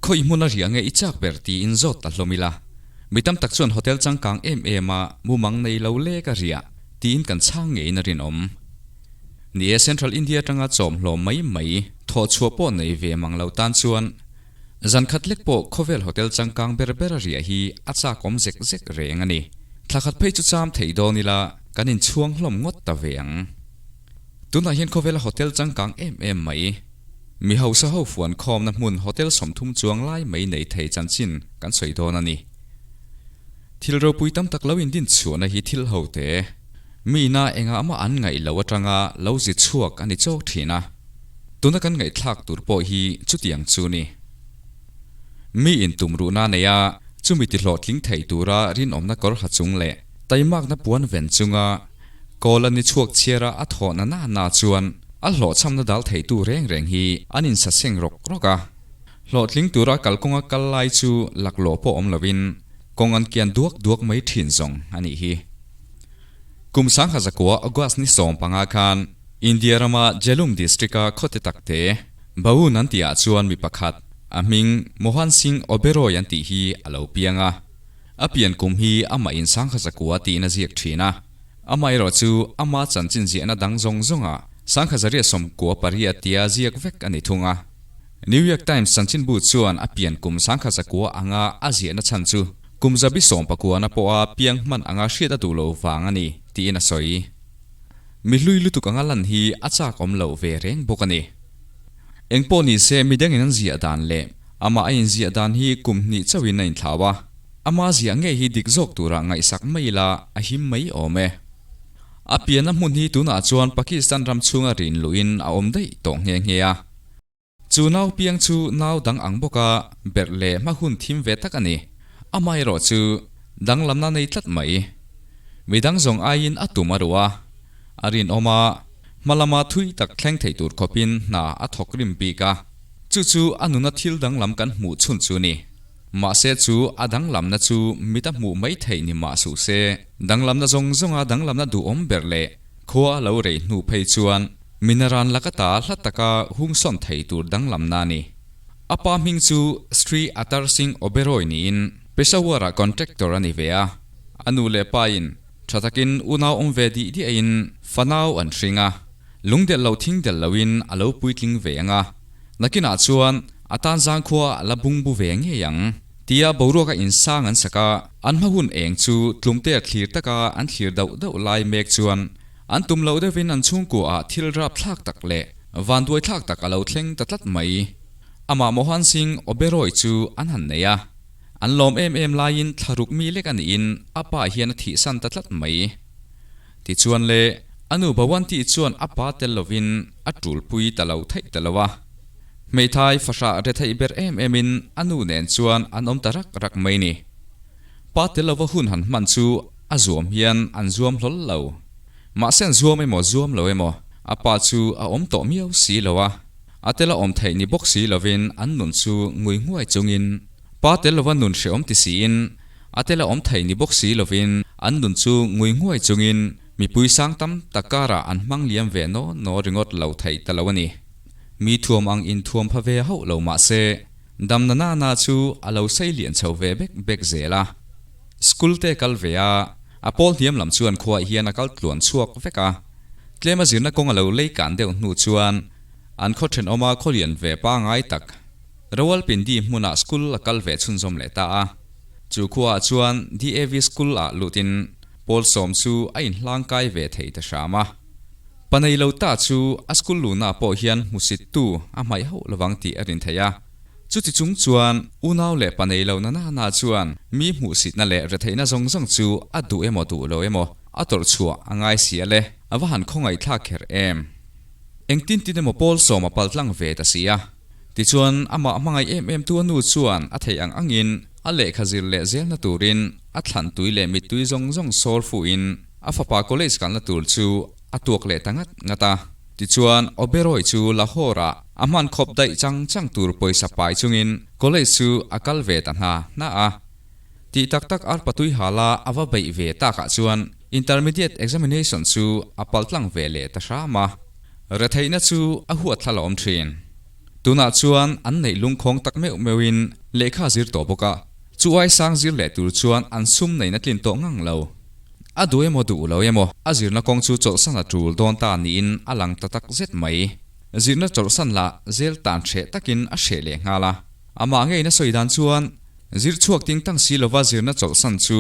Khawi hmun a ria nge i chak ber tiin zawt ta hlawm ila, mi tam tak chuan hotel changkang em em a mumang nei lo lek a ria tiin kan chhang ngeiin a rinawm. Ni e, Central India atanga chawm hlawm mai mai thawh chhuah pawh nei ve mang lo tan chuan zan khat lek pawh khawvel hotel changkang ber ber a ria hi a chakawm zek zek reng a ni. Thla khat phei chu cham thei dawn ila kan inchhuang hlawm ngawt ta ve ang. Tunah hian khawvela hotel changkang em em mai. Mi hausa ho fuan khawmna hmun hotel 30 chuang lai mai nei thei chanchin kan sawi dawn a ni. Thil ropui tam tak lo indin chhuahna hi thil ho te, mi ina engah mah an ngaih loh atanga lo zi chhuak a ni chawk thin a. Tuna kan ngaihthlak tur pawh hi chutiang chu ni. Mi intum ruhna nei a, chumi ti hlawhtling thei tura rinawmna kawr ha chung leh taimakna puan ven chunga Kawl a ni chhuak chhiara a thawhna na na chuan a hlawhchhamna dal theitu reng reng hi an insaseng rawk rawk a. Hlawhtling tura kalkawnga kal lai chu laklawh pawh awm lovin kawng an kian duak duak mai thin zawng a nih hi. Kum 1900 August ni 15 khan India rama Jhelum District-a khawte takte Baun an tihah chuan mi pakhat, a hming Mohan Singh Oberoi an tih hi a lo piang a. A pian kum hi amah in 1900 tiin a ziak thin a. Amaherawh chu ama chanchin ziahna dang zawng zawngah 1998 tia ziak vek a ni thung a. New York Times chanchinbu chuan a pian kum 1900 anga a ziahna chhan chu kum zabi sawmpakuana pawha piang hman anga hriat a duh lo vang a ni tiin a sawi. Mi hlui lutuk anga lan hi a chak awm loh ve reng bawk a ni. Engpawh ni se midangin an ziah dan leh amah a inziah dan hi kum hnih chauhin a inthlau a, ama ziah ngei hi dik zawk tura ngaihsak mai ila a him mai awm e. A pianna hmun hi tunah chuan Pakistan ram chhunga rin luhin a awm daih tawh nghe nghe a. Chu nau piang chu nau dang ang bawka berh leh hma hun thim ve tak a ni. Amaherawh chu danglamna nei tlat mai. Midang zawng aiin a tum a ruh a, a rinawm a, hma lama thui tak thleng thei tur khawpin hna a thawk rim bik a. Chu chu a nuna thil danglam kan hmuh chhun chu ni. Mahse chu a danglamna chu mit a hmuh mai theih ni mah suh se, danglamna zawng zawnga danglamna duhawm ber leh khua a lo rei hnu phei chuan minaran laka ta hla taka hungsawn thei tur danglamna a ni. A pa hming chu Sri Atar Singh Oberoi niin Peshawar-ah contractor a ni ve a. A nu leh pain tha takin unau awm ve dih diahin fanau an hring a. Lung delh lo thing delh loin a lo puitling ve ang a, nakinah chuan a tan zangkhua a la bung bu ve ngei ang, tia boruaka insang an sak a, an hma hun eng chu tlumte a thlir taka an thlir dauh dauh lai mek chuan an tum loh deuhin an chhungkuaah thil rap thlak tak leh vanduai thlak tak a lo thleng ta tlat mai. Amah Mohan Singh Oberoi chu an han nei a, an lawm em em laiin thlaruk mi lek a niin a pa hian a thihsan ta tlat mai. Tichuan le, a nu Bawanti chuan a pa tel lovin a tulpui ta lo theih ta lo a. Hmeithai fahrah retheih ber em emin a nu nen chuan an awm ta rak rak mai ni. Pa tel lova hun han hman chu a zuam hian an zuam hlawl lo. Mahse an zuam emaw zuam lo emaw a pa chu a awm tawh miau si lo a. A tela awm theih ni bawk si lovin an nun chu ngui nghuai chungin pa tel lova nun hrehawm ti siin A tela awm thei ni bawk si lovin an nun chu ngui nghuai chungin mipui sang tam tak karah an hmang liam ve naw naw ringawt lo thei ta lo a ni. Mi thuam ang inthuam pha ve hauh lo mah se, damna nana chu a lo sei lian chho ve bek bek zel a. School te kal ve a, a pawl hniam lam chuan khuaah hian a kal tluan chhuak vek a. Tlema zirna kawng a lo lei kan deuh hnu chuan an khaw thenawma khawlian ve pangai tak, Rawalpindi hmunah school a kal ve chhunzawm leh ta a. Chu khuaah chuan DAV School ah lutin pawl sawm chu a inhlang kai ve thei ta hram a. Pa nei lo ta chu a school luhna pawh hian hmusittu a hmaih hauh lovang tih a rin theih a. Chuti chung chuan unau leh pa nei lo na na na chuan mi hmuhsitna leh retheihna zawng zawng chu a duh emaw duh lo emaw a tawrh chhuah a ngai si a le. A va han khawngaihthlak kher em. Engtin tin emaw pawl sawm a paltlang ve ta si a. Tichuan, amah hmangaih em em tu a nu chuan a theih ang angin a lehkha zir leh zelna turin a thlan tui leh mittui zawng zawng sawr fuhin a fapa college kalna tur chu a tuak leh ta ngat ngat a. Tichuan, Oberoi chu Lahore-ah a hman khawp daih chang chang tur pawisa pai chungin college chu a kal ve ta hna hna a. Tih tak tak arpa tui hala a va beih ve takah chuan Intermediate Examination chu a paltlang ve leh ta hram a. Retheihna chu a huatthlal a awm thin. Tunah chuan an neih lungkhawng tak meuh meuhin lehkha a zir tawh bawk a, chu ai sang zir leh tur chuan an sum neihna tlin tawh ngang lo. A duh emaw duh lo emaw a zirna kawng chu chawlhsan a tul dawn ta niin a lang ta tak zet mai. Zirna chawlhsan lah zel tan hreh takin a hreh leh nghal a. Amah ngeina sawi dan chuan zir chhuak ting tang si lova zirna chawlhsan chu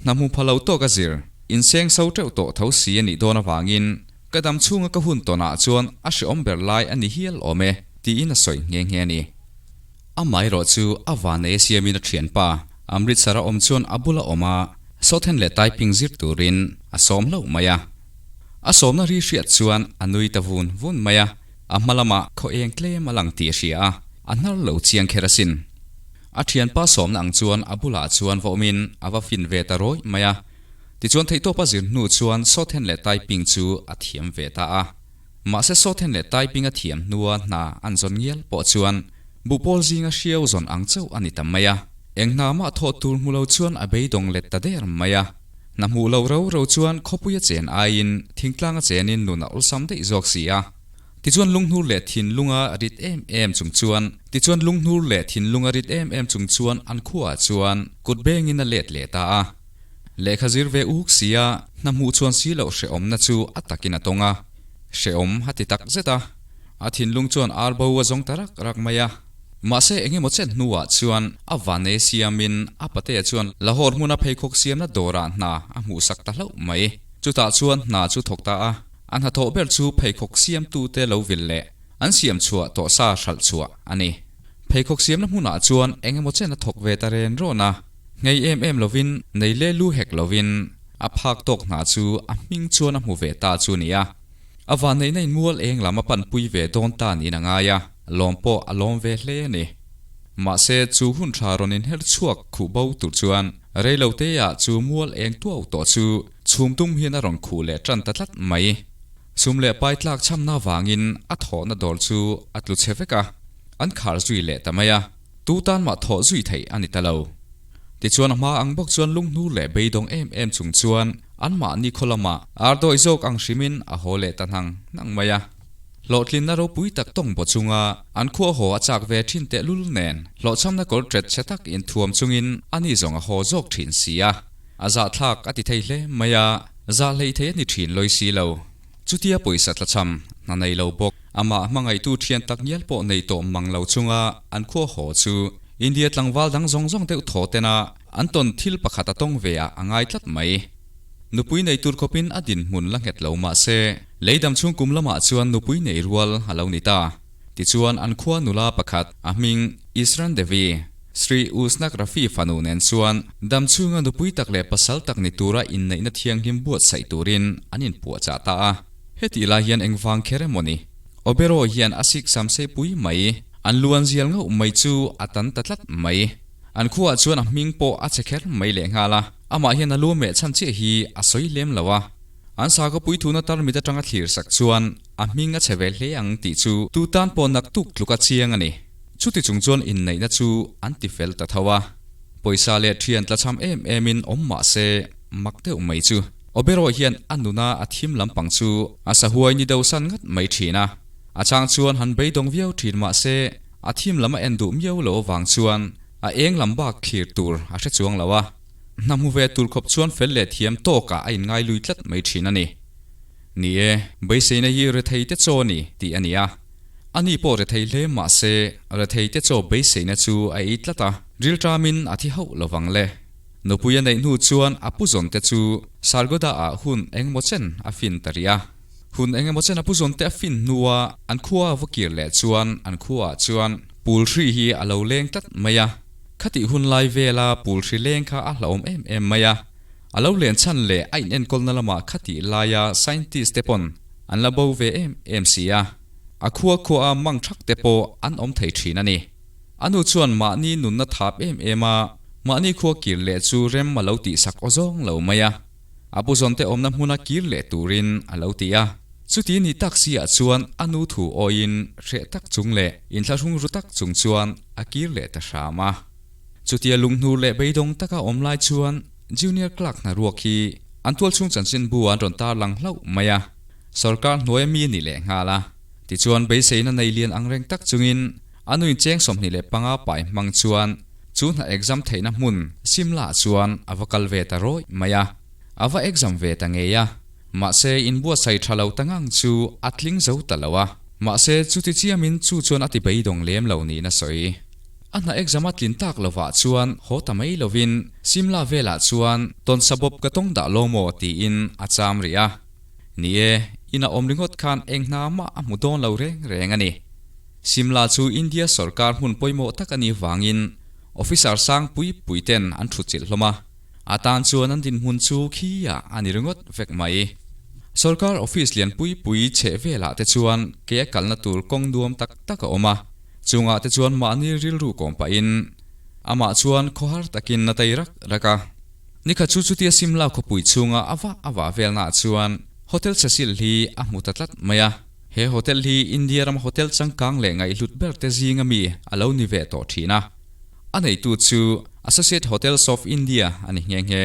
hna hmu pha lo tawk a zir inseng so teuh tawh tho si a nih dawn avangin Ka dam chhunga ka hun tawnah chuan a hrehawm ber lai a ni hial awm e, tiin a sawi nghe nghe a ni. Amaherawh chu a vanei a siamin a thianpa Amritsar a awm chuan a bula awm a, Sawthen leh typing zir turin a sawm hlauh mai a. A sawmna ri hriat chuan a nui ta vun vun mai a, a hma lamah khaw eng tlem a lang tih a hria a, a hnar lo chiang kher asin. A thianpa sawmna ang chuan a bulah chuan va awmin a va fin ve ta rawih mai a. Tichuan theihtawp a zir hnu chuan Sawthen leh Typing chu a thiam ve ta a. Mahse Sawthen leh Typing a thiam hnua hna an zawn ngial pawh chuan buhpawl zinga hriau zawn ang chauh a ni ta mai a. Eng hna mah thawh tur hmu lo chuan a beidawng let ta der mai a. Hna hmuh lo ro ro chuan khawpui a chen aiin thingtlang a chenin nun a awlsam daih zawk si a. Tichuan lunghnur leh thinlunga rit em em chung chuan Tichuan lunghnur leh thinlunga rit em em chung chuan an khuaah chuan kut bengin a let leh ta a. Lehkha zir ve uk sia, hna hmuh chuan si loh hrehawmna chu a takin a tawng a. Hrehawm a ti tak zet a. A thinlung chuan ar bo a zawng ta rak rak mai a. Mahse eng emaw chen hnuah chuan a vane siamin a patea chuan Lahore hmuna pheikhawk siamna dawrah hna a hmuhsak ta hlauh mai. Chutah chuan hna chu thawk ta a. A hnathawh ber chu pheikhawk siamtute lo vil leh an siam chhuah tawh sa hralh chhuah a ni. Pheikhawk siamna hmunah chuan eng emaw chen a thawk ve ta ren rawn a. Ngei em em lovin, nei le lu hek lovin a phak tawk hna chu a hming chuan a hmu ve ta chu nia. A vanneihna in mual eng lam a panpui ve dawn ta niin a ngai a, lawm pawh a lawm ve hle a ni. Mahse, chu hun tha rawn inher chhuak khuh bo tur chuan reilo teah chu mual eng tuau tawh chu chhum tum hian a rawn khuh leh tan ta tlat mai. Sum leh pai tlak chhamna vangin a thawhna dawr chu a tlu chhe vek a, an khar zui leh ta mai a. Tu tan mah thawh zui theih a ni ta lo. Tichuan a hma ang bawk chuan lunghnur leh beidawng em em chung chuan anmahni khaw lamah ar dawih zawk ang hrimin a haw leh ta hnang hnang mai a. Hlawhtlinna ropui tak tawng baw chunga an khua haw a chak ve thin tehlul nen hlawhchhamna kawr ṭet chhe tak inthuam chungin ani zawng a haw zawk thin si a. A zahthlak a ti thei hle mai a, zah hleih thei a ni thin lawi si lo. Chutia pawisa tlachham hna nei lo bawk, amah hmangaihtu thian tak ngial pawh nei tawh mang lo chunga an khua haw chu India tlangval dang zawng zawng deuh thaw tena an tawn thil pakhat a tawng ve ah a ngai tlat mai. Nupui nei tur khawpin a dinhmun la nghet lo mah se, leidam chhung kum lamah chuan nupui nei rual a lo ni ta. Tichuan an khua nula pakhat a hming Isran Devi, Sri Usnak Rafi fanu nen chuan dam chhunga nupui tak leh pasal tak ni tura inneihna thianghlim buatsaih turin an inpuahchah ta a. Hetih lai hian engvang kher emaw ni? Oberoi hian a sik sam sei pui mai, an lu an zial ngauh mai chu a tan ta tlat mai. An khuaah chuan a hming pawh a che kher mai lehnghal a, amah hian a lu meh chhan chiah hi a sawi lem lo a. An sakawpui thuna tarmit atanga thlir sak chuan a hming a che ve hle ang tih chu tu tan pawh naktuk tluk a chiang a ni. Chuti chung chuan inneihna chu an ti fel ta tho a. Pawisa leh thian tlachham em emin awm mah se mak deuh mai chu. Oberoi hian a nuna a thim lampang chu a sahuai ni do san ngat mai thin a. A chang chuan han beidawng viau thin mah se a thim lam a en duh miau lo avang chuan a eng lam bak thlir tur a hre chuang lo a. Hna hmu ve tur khawp chuan fel leh thiam tawkah a inngai lui tlat mai thin a ni. Ni e, beiseina hi rethei te chaw a ni tih a ni a. Ani pawh rethei hle mah se, rethei te chaw beiseina chu a ei tlat a, rilṭamin a thi hauh lo vang le. Nupui a neih hnu chuan a pu zawn te chu Sargoda ah hun engemaw chen a fin ta rih a. Hun engemaw chen a pu zawn te a fin hnua an khua a va kir leh chuan an khuaah chuan pul hri hi a lo leng tlat mai a. Khatih hun lai vela pul hri leng kha a hlauhawm em em mai a. A lo len chhan leh a inenkawlna lamah khatih laia scientist te pawn an la bo ve em em si a. A khua khua a mang thak te pawh an awm thei thin a ni. A nu chuan mahni nunna thap em em a, mahni khua kir leh chu rem a lo tihsak aw zawng lo mai a. A pu zawn te awmna hmuna kir leh turin a lo ti a. Chuti ni tak si ah chuan a nu thu awiin hreh tak chung leh inthlahrung ru tak chung chuan a kir leh ta hram a. Chutia lunghnur leh beidawng taka awm lai chuan Junior Clerk hna ruak hi An tualchhung chanchinbu an rawn tarlang hlauh mai a, sawrkar hnuaia mi a ni leh nghal a. Tichuan beiseina nei lian ang reng tak chungin a nuin cheng 25 pai hmang chuan chu hna exam theihna hmun Simla chuan a va kal ve ta rawih mai a. A va exam ve ta ngei a, mahse inbuatsaih tha lo ta ngang chu a tling zo ta lo a. Mahse chuti chiamin chu chuan a ti beidawng lem lo niin a sawi. A hna exam a tlin tak lovah chuan haw ta mai lovin Simla velah chuan tawnsa bawp ka tawng dah lo maw tiin a cham rih a. Ni e, ina awm ringawt khan eng hna mah a hmu dawn lo reng reng a ni. Simla chu India sawrkar hmun pawimawh tak a nih vangin officer sang pui pui ten an thutchilh hlawm a. A tan chuan an dinhmun chu khiah a ni ringawt vek mai. Sawrkar office lian pui pui chheh velah te chuan ke a kalna tur kawng nuam tak tak a awm a. Chungah te chuan mahni rilru kawm pahin amah chuan khawhar takin a tei rak rak a. Nikhat chu chutia Simla khawpui chhunga a vah a vah velnaah chuan Hotel Cecil hi a hmu ta tlat mai a. He hotel hi India rama hotel changkang leh ngaihhlut ber te zinga mi a lo ni ve tawh thin a. A neitu chu Associate Hotels of India a ni nghe nghe.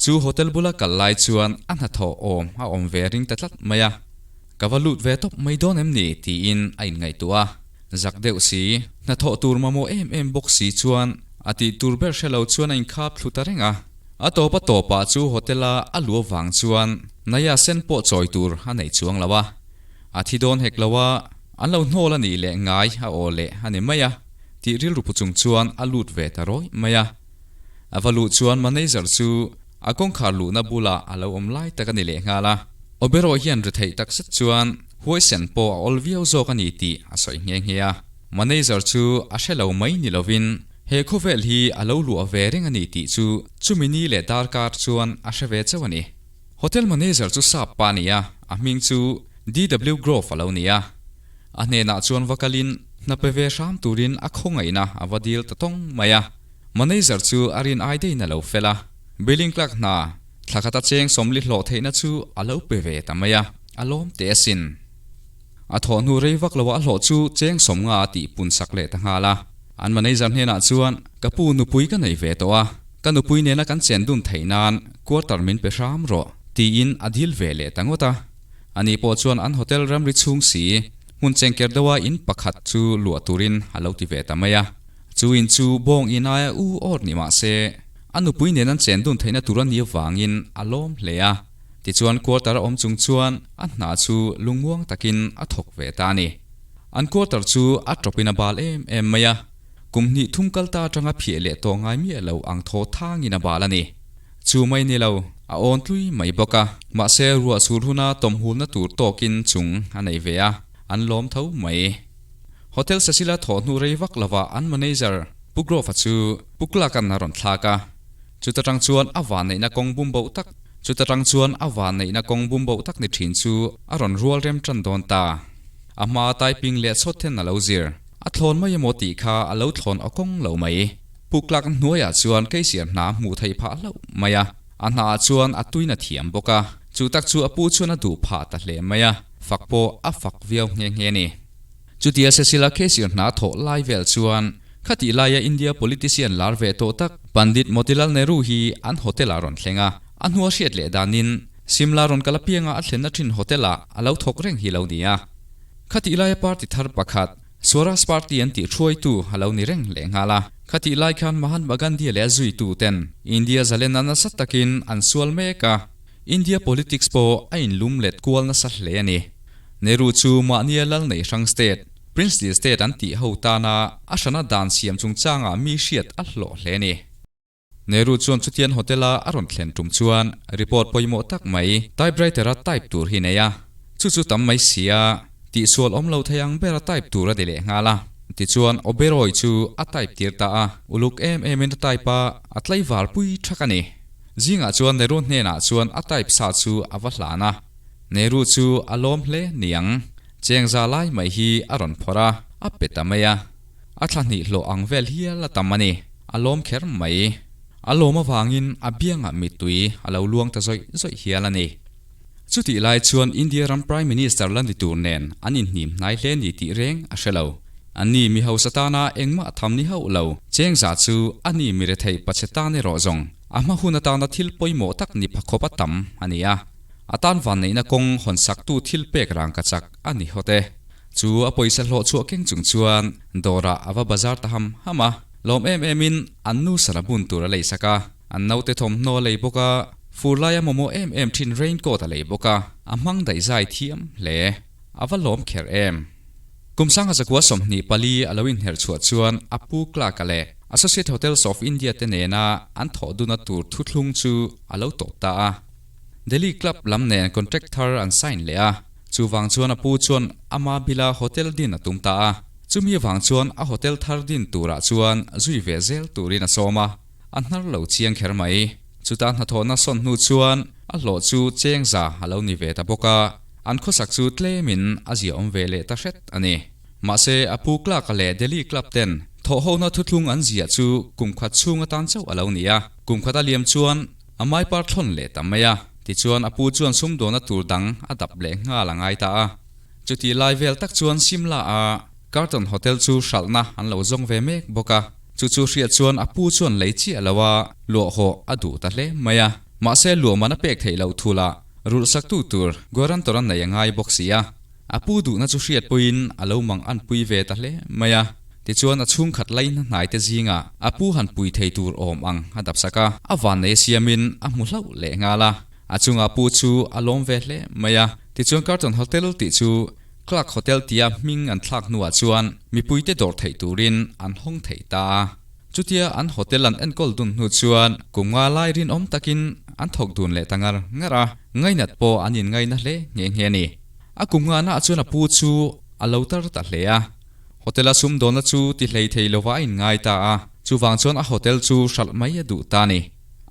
Chu hotel bula kal lai chuan a hnathawh awm a awm ve ring ta tlat mai a. Ka va lut ve tawp mai dawn em ni? tiin a inngaihtuah a. Zak deuh si, hnathawh tur mamawh em em bawk si chuan a tih tur ber hre lo chuan a inkhap thlu ta reng a. A tawp a tawpah chu hotel-a a lu avang chuan Naya sen pawh chawi tur a nei chuang lo a. A thi dawn hek lo a, an lo hnawl a nih leh ngai a aw leh a ni mai a tih rilru pu chung chuan a lut ve ta rawih mai a. A va luh chuan manager chu a kawngkhar luhna bulah a lo awm lai tak a ni lehnghal a. Oberoi hian ri theih tak zet chuan huaisen pawh a awl viau zawk a ni tih a sawi nghe nghe a. Manager chu a hre lo mai ni lovin he khawvel hi a lo luah ve reng a ni tih chu chumi ni leh darkar chuan a hre ve chauh a ni. Hotel manager chu sap pa a ni a, a hming chu DW Grove a lo ni a. A hnenah chuan va kalin hna pe ve hram turin a khawngaihna a va dil ta tawng mai a. Manager chu a rin ai deiin a lo fel a, billing clerk hna thla khata cheng sawmli hlawh theihna chu a lo pe ve ta mai a, a lawm teh asin. A thawh hnu rei vak loah a hlawh chu cheng 50 a tih pun sak leh ta nghal a. An manager hnenah chuan, Ka pu nupui ka nei ve tawh a, ka nupui nena kan chen dun theih nan quarter min pe hram rawh, tiin a dil ve leh ta ngawt a. Ani pawh chuan an hotel ramri chhung si, hmun chengker deuha in pakhat chu luah turin a lo ti ve ta mai a. Chu in chu bawng in aia u awt ni mah se, a nupui nen an chen dun theihna tur a nih avangin a lawm hle a. Tichuan quarter a awm chung chuan a hna chu lungmuang takin a thawk ve ta a ni. An quarter chu a tawpin a bal em em mai a, kum hnih thum kal ta atanga phiah leh tawh ngai miah lo ang thaw thangin a bal a ni. Chu mai ni lo, a awn tlui mai bawk a, mahse ruah sur huna tawmhulna tur tawkin chung a nei ve a, an lawm tho mai. Hotel Cecil-a thawh hnu rei vak lovah an manager Pu Grove-a chu Pu Clark-a'n a rawn thlak a. Chuta tang chuan a vanneihna kawng bum boh tak Chuta tang chuan a vanneihna kawng bum boh tak ni thin chu a rawn rual rem tan dawn ta. A hma typing leh chhawt then a lo zir. A thlawn mai emaw tih kha a lo thlawn aw kawng lo mai. Pu Clark hnuaiah chuan Keisiar hna hmuh theih phah hlauh mai a. A hnaah chuan a tuina thiam bawk a. Chu tak chu a pu chuan a duh phah ta hle mai a. Fak pawh a fak viau nghe nghe a ni. Chutia Cecil-a cashier hna thawh lai vel chuan khatih laia India politician lar ve tawh tak Pandit Motilal Nehru hi an hotel-ah rawn thleng a, a hnua hriat leh danin Simla rawn kal apianga a thlenna thin hotel-ah a lo thawk reng hi lo ni a. Khatih laia party thar pakhat, Swaraj Party an tih hruaitu a lo ni reng leh nghal a. Khatih lai khan Mahatma Gandhi leh a zuitu ten India zalenna nasa takin an sual mek a, India politics pawh a inlum let kual nasa hle a ni. Nehru chu mahnia lal nei hrang state, princely state an tih ho tana a hrana dan siam chungchangah mi hriat a hlawh hle a ni. Nehru chuan chutian hotel-a a rawn thlen tum chuan report pawimawh tak mai typewriter-a type tur hi nei a, chu chu tam mai si a, tihsual awm lo thei ang bera type tur a ni leh nghal a. Tichuan Oberoi chu a type tir ta a, uluk em emin a type a, a tlaivar pui thak a ni. Zingah chuan Nehru hnenah chuan a type sa chu a va hlan a. Nehru chu a lawm hle niang. Chengza lai mai hi a rawn phawrh a, a pe ta mai a. A thla hnih hlawh ang vel hial a tam a ni. A lawm kher mai. A lawm avangin a biangah mittui a lo luang ta zawih zawih hial a ni. Chutih lai chuan India ram Prime Minister la ni tur nen an inhnim hnai hle ni tih reng a hre lo. Anni mi hausa tana engmah tham ni hauh lo. Chengza chu a ni mi rethei pachhe tan erawh zawng. A hma hun atana thil pawimawh tak ni pha khawp a tam a ni a, a tan vanneihna kawng hawn saktu thil pek rangkachak a ni hawt e. Chu a pawisa hlawh chhuah keng chung chuan dawrah a va bazar ta ham ham a, lawm em emin an nu sana bun tur a lei sak a, an naute thawmhnaw a lei bawk a, fur laia mamawh em em thin raincoat a lei bawk a, a hmang daih zai thiam hle. A va lawm kher em? Kum sangha zakua 24 a lo inherh chhuah chuan a pu Clark-a leh Associate Hotels of India te nena an thawh duna tur thuthlung chu a lo tawp ta a. Delhi Club lam nen contract thar an sign leh a, chuvang chuan a pu chuan ama bila hotel din a tum ta a. Chumi avang chuan a hotel thar din turah chuan zui ve zel turin a sawm a, a hnar lo chiang kher mai. Chuta hnathawhna sawn hnu chuan a hlawh chu cheng za a lo ni ve ta bawk a, an khawsak chu tlemin a ziaawm ve leh ta hret a ni. Mahse, a pu Clark-a leh Delhi Club ten thawhhona thuthlung an ziah chu kum khat chhung atan chauh a lo ni a, kum khat a liam chuan a maipar thlawn leh ta mai a. Tichuan, a pu chuan sumdawnna tur dang a dap leh nghal a ngai ta a. Chutih lai vel tak chuan Simla-a Carlton Hotel chu hralhna an lo zawng ve mek bawk a. Chu chu hriat chuan a pu chuan lei chiah lo a, luah hawh a duh ta hle mai a. Mahse, luahman a pek theih loh thul a, rulhsaktu tur guarantor a nei a ngai bawk si a. A pu duhna chu hriat pawhin a lo mang an pui ve ta hle mai a. Tichuan a chhungkhat laihna hnaite zingah a pu han pui thei tur awm ang a dap sak a. A vannei siamin a hmu hlauh leh nghal a. A chunga pu chu a lawm ve hle mai a. Tichuan Carlton Hotel tih chu Clark Hotel tia hming an thlak hnuah chuan mipuite dawr theih turin an hawng thei ta a. Chutia an hotel an enkawl dun hnu chuan kum nga lai rinawm takin an thawk dun leh ta ngar ngar a, ngainat pawh an inngaina hle nghe nghe a ni. A kum ngahnaah chuan a pu chu a lo tar ta hle a, hotel a sumdawnna chu ti hlei thei lova a inngai ta a, chuvang chuan a hotel chu hralh mai a duh ta a ni.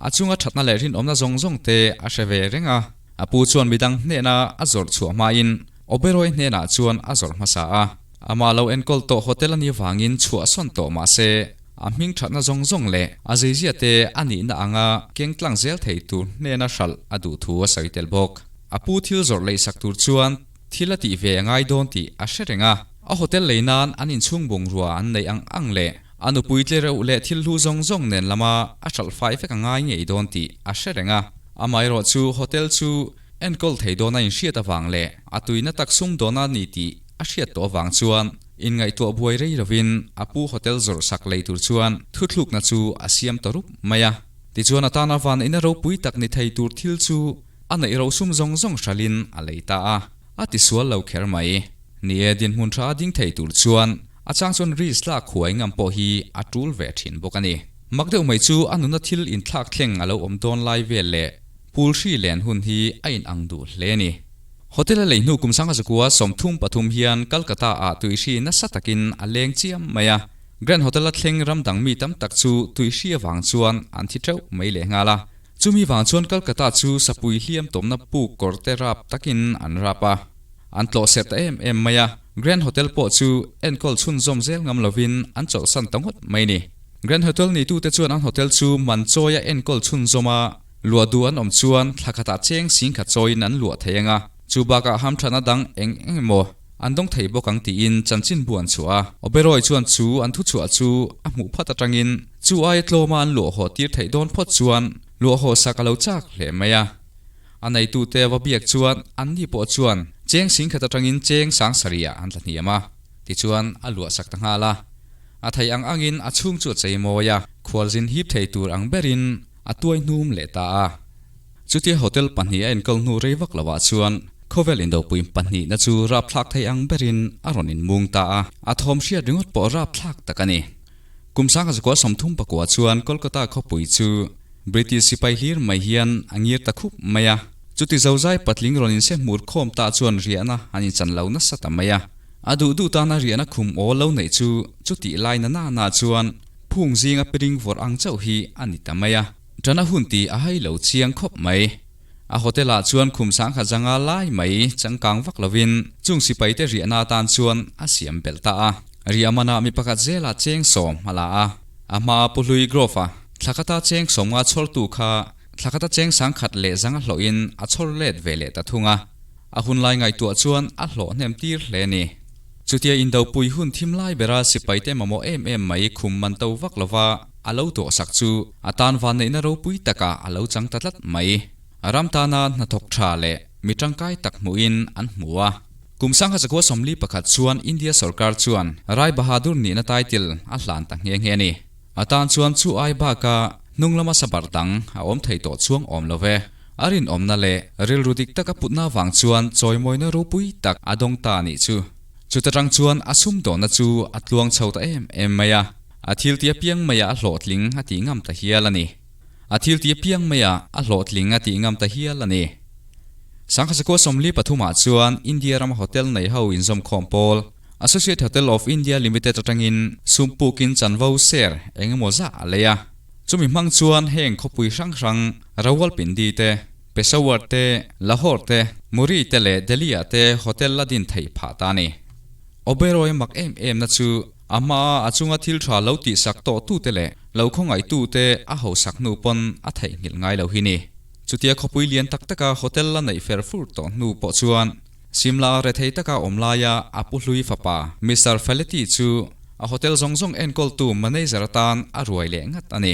A chunga thatna leh rinawmna zawng zawng te a hre ve reng a, a pu chuan midang hnena a zawrh chhuah hmain Oberoi hnenah chuan a zawrh hmasa a. Amah lo enkawl tawh hotel a nih vangin chhuah sawn tawh mah se, a hming thatna zawng zawng leh a zeizia te a nihna anga keng tlang zel thei tur hnena hralh a duh thu a sawi tel bawk. A pu thil zawrh leihsak tur chuan thil a tih ve a ngai dawn tih a hre reng a. A hotel lei nan an inchhung bungrua an neih ang ang leh a nupui tle reuh leh thil hlu zawng zawng nen lama a hralh fai vek a ngai ngei dawn tih a hre reng a. Amaherawhchu hotel chu Enkawl thei dawn a inhriat avang leh a tuina tak sum dawn a ni tih a hriat tawh avang chuan inngaihtuah buai rei lovin a pu hotel zawrh sak lei tur chuan thuthlukna chu a siam ta rup mai a. Tichuan a tana van ina ropui tak ni thei tur thil chu a neih ro sum zawng zawng hralhin a lei ta a, a tisual lo kher mai. Ni e, dinhmun tha a ding thei tur chuan a chang chuan risk lak huai ngam pawh hi a tul ve thin bawk a ni. Mak deuh mai chu a nuna thil inthlak thleng a lo awm dawn lai vel leh Pool hri len hun hi a in ang duh hle a ni. Hotel a lei hnu kum sangha zakua 33 hian Calcutta ah tui hri nasa takin a leng chiam mai a. Grand Hotel a thleng ram dang mi tam tak chu tui hri avang chuan an thi teuh mai leh nghal a. Chumi vang chuan Calcutta chu sapui hliam tawmna puk kawr te rap takin an rap a. An tlawh serh ta em em mai a. Grand Hotel pawh chu enkawl chhunzawm zel ngam lovin an chawlhsan ta ngawt mai a ni. Grand Hotel neitute chuan an hotel chu man chawi a enkawl chhunzawm a. Luah duh an awm chuan thla khatah cheng singkhat chawiin an luah thei ang a, chu bakah hamthatna dang eng eng emaw an dawng thei bawk ang tiin chanchinbu an chhuah a. Oberoi chuan chu an thuchhuah chu a hmuh phat atangin chu aia tlawma an luah haw tir theih dawn phawt chuan luah haw sak a lo chak hle mai a. A neitute va biak chuan anni pawh chuan cheng singkhat atangin cheng sang sarihah an tla hniam a, tichuan a luah sak ta nghal a. A thei ang angin a chhung chu a chei mawi a, khualzin hip thei tur ang berin A tuai hnum leh ta a. Chutia hotel pahnih a enkawl hnu rei vak lovah chuan khawvel indopui pahnihna chu rapthlak thei ang berin a rawn inmung ta a. A thawm hriat ringawt pawh rapthlak tak a ni. Kum sangha zakua 39 chuan Kolkata khawpui chu British sipai hlir mai hian a ngir ta khup mai a. Chuti zozai patling rawn inse hmur khawm ta chuan riahna an inchan lo nasa ta mai a. A duh duh tana riahna khum awl lo neih chu chutih lai na na na chuan Phung zinga piring vawrh ang chauh hi a ni ta mai a. Ṭana hun tih a hai lo chiang khawp mai. A hotel ah chuan khum sangkhat zanga lai mai changkang vak lovin chung sipaite riahna atan chuan a siam belh ta a. Riah manah mi pakhat zela cheng sawm a la a. A hma Pu Hlui Grove a thlakhata cheng 50 chhawrtu kha thlakhata cheng sangkhat leh zanga hlawhin a chhawr let ve leh ta thung a. A hun lai ngaihtuah chuan a hlawh hnem tir hle a ni. Chutia indopui hun thim lai bera sipaite mamawh em em mai khum man to vak lova. a lo dawhsak chu a tan vanneihna ropui takah a lo chang ta tlat mai. Ram tana hnathawk tha leh mi tangkai tak hmuhin an hmu a. Kum 1941 chuan India sorkar chuan Rai Bahadur nihna title a hlan ta nghe nghe a ni. A tan chuan chu ai baka hnung lama sabar dang a awm thei tawh chuang awm lo ve. A rinawmna leh rilru dik taka putna vang chuan chawimawina ropui tak a dawng ta a nih chu. Chuta tang chuan a sumdawnna chu a tluang chho ta em em mai a, a thil ti apiang maiah a hlawhtling a tih ngam ta hial a ni. A thil ti apiang maiah a hlawhtling a tih ngam ta hial a ni. Sangkhasakua 43 ah chuan India rama hotel nei ho inzawmkhawm pawl, Associate Hotel of India Limited atangin sum pukin chanvo share eng emaw zah a lei a. Chumi hmang chuan heng khawpui hrang hrang Rawalpindi te, Peshawar te, Lahore te, Murree te leh Delhi ah te hotel la din theih phah ta a ni. Oberoi mak em em na chu a hmaa a chunga thil tha lo tihsak tawh tute leh lo khawngaih tute a hausak hnu pawn a theihnghilh ngai lo hi ni. Chutia khawpui lian tak taka hotel la neih fer fur tawh hnu pawh chuan Simla rethei taka awm laia a pu hlui fapa Mister Faletti chu a hotel zawng zawng enkawltu manager atan a ruai leh ngat a ni.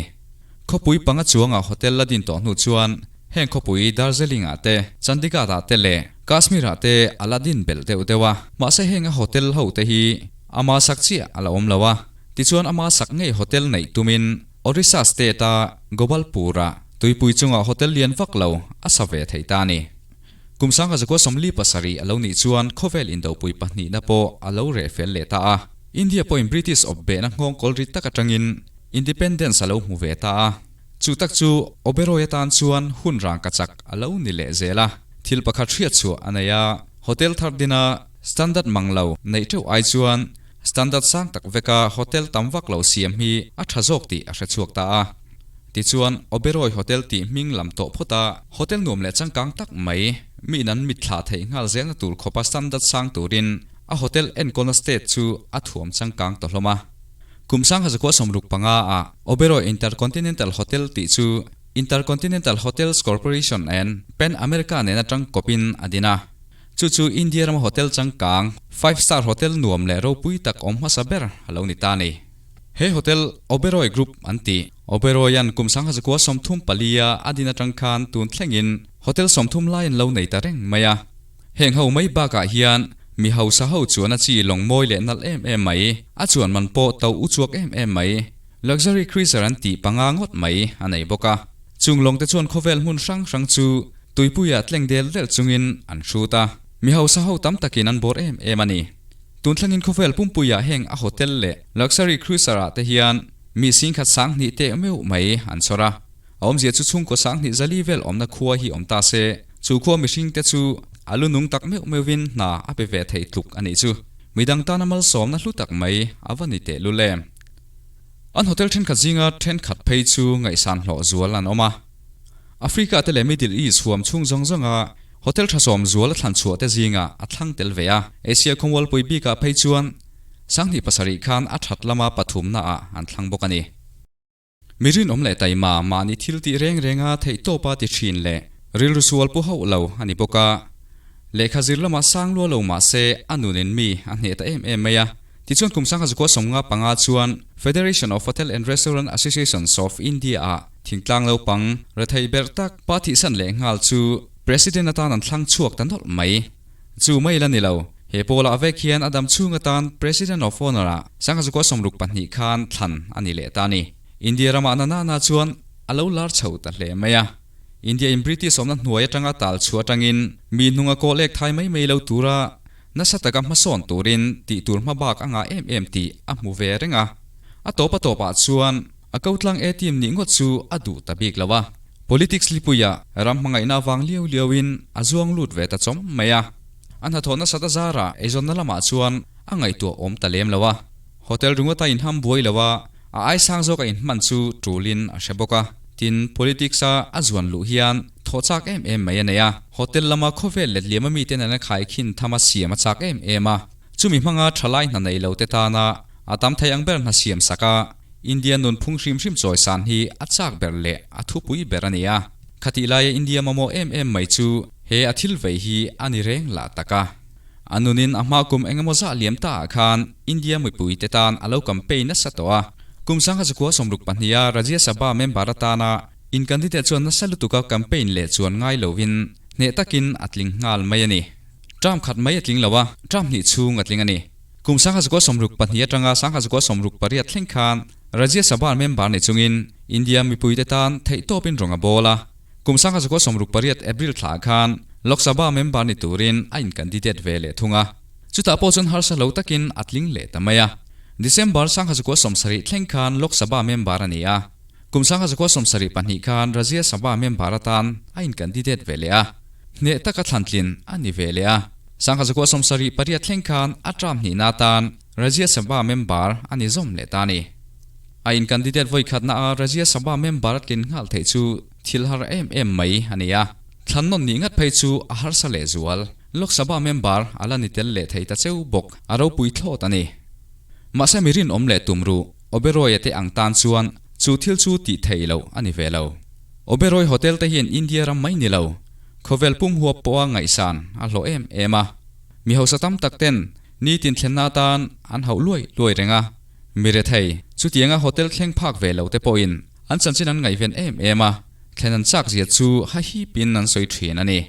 Khawpui panga chuanga hotel la din tawh hnu chuan heng khawpui Darjeeling-ah te, Chandigarh-ah te leh Kashmir-ah te a la din belh deuh deuh a. Mahse heng a hotel ho te hi ama sak chiah a la awm lo a, tichuan ama sak ngei hotel neih tumin Orissa state-a Gobalpur-ah tuipui chunga hotel lian vak lo a sa ve thei ta a ni. Kum 1947 a lo nih chuan khawvel indopui pahnihna pawh a lo reh fel leh ta a. India pawhin British awp behna nghawng kawl rit tak atangin Independence a lo hmu ve ta a. Chu tak chu Oberoi atan chuan hun rangka chak a lo ni leh zel a. Thil pakhat hriat chhuah a nei a, hotel thar dina standard mang lo neih teuh ai chuan standard sang tak veka hotel tam vak lo siam hi a tha zawk tih a hre chhuak ta a. Tichuan, Oberoi Hotel tih hming lam tawh phawt a, hotel nuam leh changkang tak mai, miin an mit thlah theih nghal zelna tur khawpa standard sang turin a hotel enkawlna state chu a thuam changkang ta hlawm a. Kum 1965 ah Oberoi Intercontinental Hotel tih chu Intercontinental Hotels Corporation and Pan America nena tangkawpin a din a. Chu chu India rama hotel changkang, five star hotel nuam leh ropui tak awm hmasa ber a lo ni ta a ni. He hotel Oberoi Group an ti. Oberoi-a'n kum 1934 a a din atang khan tun thlengin hotel 30 lai an lo nei ta reng mai a. Heng ho mai bakah hian mi hausa ho chuan a chi lawng mawi leh nalh em em mai, a chuan man pawh to u chuak em em mai, luxury cruiser an tih panga ngawt mai a nei bawk a. Chung lawng te chuan khawvel hmun hrang hrang chu tuipuiah tleng del del chungin an hrut a. Mi hausa ho tam takin an bawr em em a ni. Tun thlengin khawvel pumpuiah heng a hotel leh luxury cruiser ah te hian mi singkhat 2000 teh meuh mai an chhawr a. A awmzia chu chhungkaw 2000 zali vel awmna khua hi awm ta se, chu khua mihring te chu a lu nung tak meuh meuhin hna a pe ve thei tluk a nih chu. Midang tana malsawmna hlu tak mai a va ni teh lul em. An hotel thenkhat zinga thenkhat phei chu ngaihsan hlawh zual an awm a. Africa te leh Middle East huam chhung zawng zawnga hotel tha sawm zual a thlan chhuah te zingah a thlang tel ve a. Asia khawmualpui bikah phei chuan 2007 khan a that lama pathumna ah an thlang bawk a ni. Mi rinawm leh taima mahni thil tih reng renga theihtawpa ti thin leh rilru sual pu hauh lo a ni bawk a. Lehkha zir lamah sang lua lo mah se a nunin mi a hneh ta em em mai a. Tichuan kum 1955 chuan Federation of Hotel and Restaurant Associations of India ah thingtlang naupang rethei berh tak pa thihsan leh nghal chu President atan an thlang chhuak ta nawlh mai. Chu mai la ni lo, he pawlah vek hian a dam chhung atan President of Honour ah 1962 khan thlan a ni leh ta a ni. India ramah na nana chuan a lo lar chho ta hle mai a. India in British awmna hnuai atanga tal chhuah atangin mi hnunga kawl ek thai mai mai lo tura nasa taka hmasawn turin tih tur hma bak a ngah em em tih a hmu ve reng a. A tawp a tawpah chuan a kotlang A team nih ngawt chu a duh ta bik lo a. Politics lipuia ram hmangaihna avang liau liauin a zuang lut ve ta chawm mai a. A hnathawh nasat a zarah eizawnna lamah chuan a ngaihtuah awm ta lem lo a. Hotel ringawta inham buai lo a, a ai sang zawk a inhman chu tulin a hre bawk a. Tin, politics a a zuan luh hian thawh chak em em mai a nei a. Hotel lama khawvel let liama mite nena khaikhin thama siam a chak em em a. Chumi hmanga thalai hna nei lo te tana a tam thei ang ber hna siam sak a, India nunphung hrim hrim chawisan hi a chak ber leh a thupui ber a ni a. Khatih laia India mamawh em em mai chu he a thil vei hi a ni reng lah tak a. A nunin a hma kum engemaw zah liam ta ah khan India mipui te tan a lo campaign nasa tawh a. Kum 1962 a Rajya Sabha member atana in-candidate chuan nasa lutuka campaign leh chuan ngai lovin hneh takin a tling nghal mai a ni. Term khat mai a tling lo a, term hnih chhung a tling a ni. Kum 1962 atanga 1968 thleng khan Rajya Sabha member ni chungin India mipuite tan theihtawpin rawng a bawl a. Kum 1968 April thla khan Lok Sabha member ni turin a in-candidate ve leh thung a. Chutah pawh chuan harsa lo takin a tling leh ta mai a. December 1970 thleng khan Lok Sabha member a ni a. Kum 1972 khan Rajya Sabha member atan a in-candidate ve leh a. Hneh taka thlantlin a ni ve leh a. 1978 thleng khan a term hnihna atan Rajya Sabha member a ni zawm leh ta a ni. A in-candidate vawikhatna a Rajya Sabha member a tlin nghal theih chu thil har em em mai a ni a. Thlan nawn nih ngat phei chu a harsa leh zual. Lok Sabha member a la ni tel leh thei ta cheu bawk, a ropui thlawt a ni. Mahse mi rinawm leh tum ruh, Oberoi a te ang tan chuan chu thil chu tih theih loh a ni ve lo. Oberoi Hotel te hian India ram mai ni lo, khawvel pum huap pawha ngaihsan a hlawh em em a. Mi hausa tam tak ten nitin thlenna atan an hauh luai luai reng a. Mi rethei, chutianga hotel thleng phak ve lo te pawhin an chanchin an ngaihven em em a, thlen an chak zia chu hahipin an sawi thin a ni.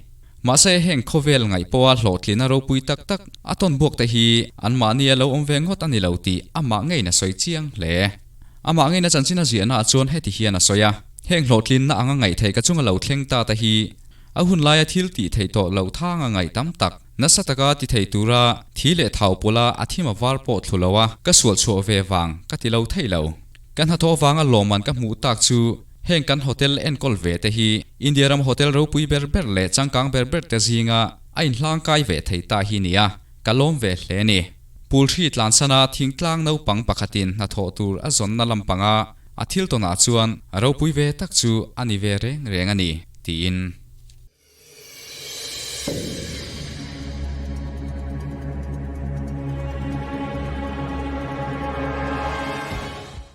Mahse heng khawvel ngaih pawha hlawhtlina ropui tak tak a tawn buak te hi anmahni a lo awm ve ngawt a ni lo tih amah ngeiin a sawi chiang hle. Amah ngeiin a chanchin a ziahna ah chuan heti hian a sawi a, Heng hlawhtlinna anga ngaih theih ka chunga lo thleng ta te hi a hun laia thil tih theih tawh loh thanga ngaih tam tak, nasa taka ti thei tura thi leh thau pawla a thim a var pawh thlu lo a, ka sual chhuah ve vang ka ti lo thei lo. Ka hnathawh vanga lawmman ka hmuh tak chu heng kan hotel enkawl ve te hi India ram hotel ropui ber ber leh changkang ber ber te zinga a inhlangkai ve thei ta hi nia, ka lawm ve hle ni. Pulhri tlansana thingtlang naupang pakhatin hnathawh tur a zawnna lampanga a thil tawnah chuan ropui ve tak chu a ni ve reng reng a ni, tiin.